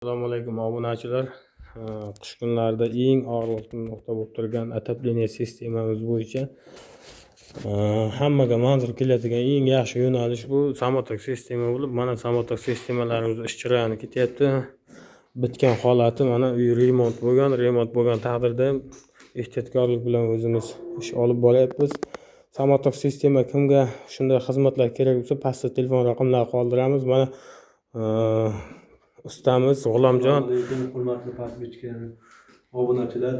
Assalomu alaykum, obunachilar. Qish kunlarida eng og'riqli nuqta bo'lib turgan отопление sistemamiz bo'yicha hammaga manzur keladigan eng yaxshi yo'nalish bu самотёк sistema bo'lib, mana самотёк sistemalarimiz ish jarayoni ketyapti. Bitgan holati, mana uy remont bo'lgan, remont bo'lgan taqdirda ham ehtiyotkorlik bilan o'zimiz ish olib boryapmiz. Самотёк sistema kimga shunday xizmatlar kerak bo'lsa, pastda telefon raqamlari qoldiramiz. Mana ustamiz G'ulomjon. Assalomu alaykum, hurmatli подписчик, obunachilar.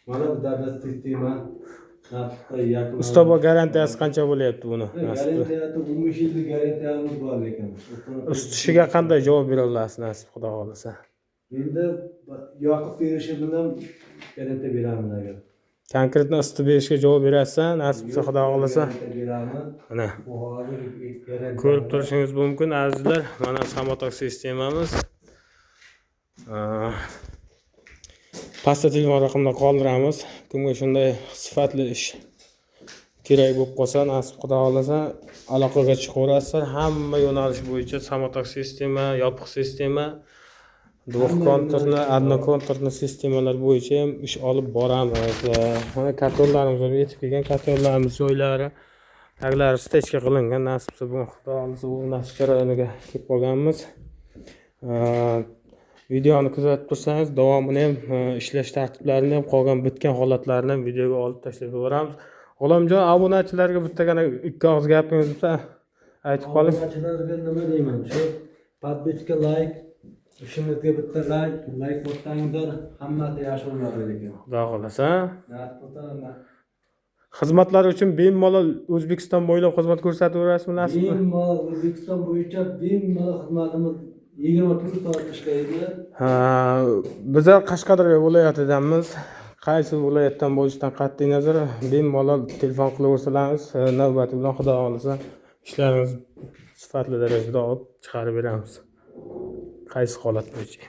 Mana bizlarda sistema narxda yaqin. Usta, bu garantiyasi qancha bo'lyapti buni? Nasib qilsa? Garantiyasi 15 yillik garantiyamiz bor lekin. Isitishiga qanday javob bera olasiz, nasib, xudo xohlasa? Endi yoqib berishi bilan garantiya beramiz agar. Конкретно isitib berishga javob berasiz, nasib qilsa, xudo xohlasa. Garantiya beramiz. Mana Bu hozir garantiya. ko'rib turishingiz mumkin, azizlar, mana самотёк sistemamiz. Pastda telefon raqamini qoldiramiz. Kimga shunday sifatli ish kerak bo'lib qolsa, nasib, xudo xohlasa, aloqaga chiqaverasizlar. Hamma yo'nalish bo'yicha самотёк sistema, yopiq sistema, двухконтурный, одноконтурный sistemalar bo'yicha ham ish olib boramiz. Mana kotellarimiz ham yetib kelgan, kotellarimiz joylari, taglari стечка qilingan. Nasib qilsa, bugun, xudo xohlasa, o'rnatish jarayoniga kelib qolganmiz. Videoni kuzatib tursangiz, davomini ham, ishlash tartiblarini ham, qolgan bitgan holatlarini ham videoga olib tashlab yuboramiz. G'ulomjon, obunachilarga bittagina ikki og'iz gapingiz bo'lsa, aytib qoling. Obunachilarga nima deyman? Shu подписка, layk, ishimizga bitta layk bossangizlar, hammasi yaxshi bo'ladi lekin. Xudo xohlasa. Nasib qilsa. Xizmatlar uchun bemalol O'zbekiston bo'ylab xizmat ko'rsatib verasizmi, nasib? Bemalol, O'zbekiston bo'yicha bemalol xizmatimiz 24 soat ishlaydi. Ha, bizlar Qashqadaryo viloyatidanmiz. Qaysi viloyatdan bo'lishidan qat'iy nazar, bemalol telefon qilaversalaringiz, navbati bilan, xudo xohlasa, ishlarimizni sifatli darajada olib chiqarib beramiz. Qaysi holat bo'yicha.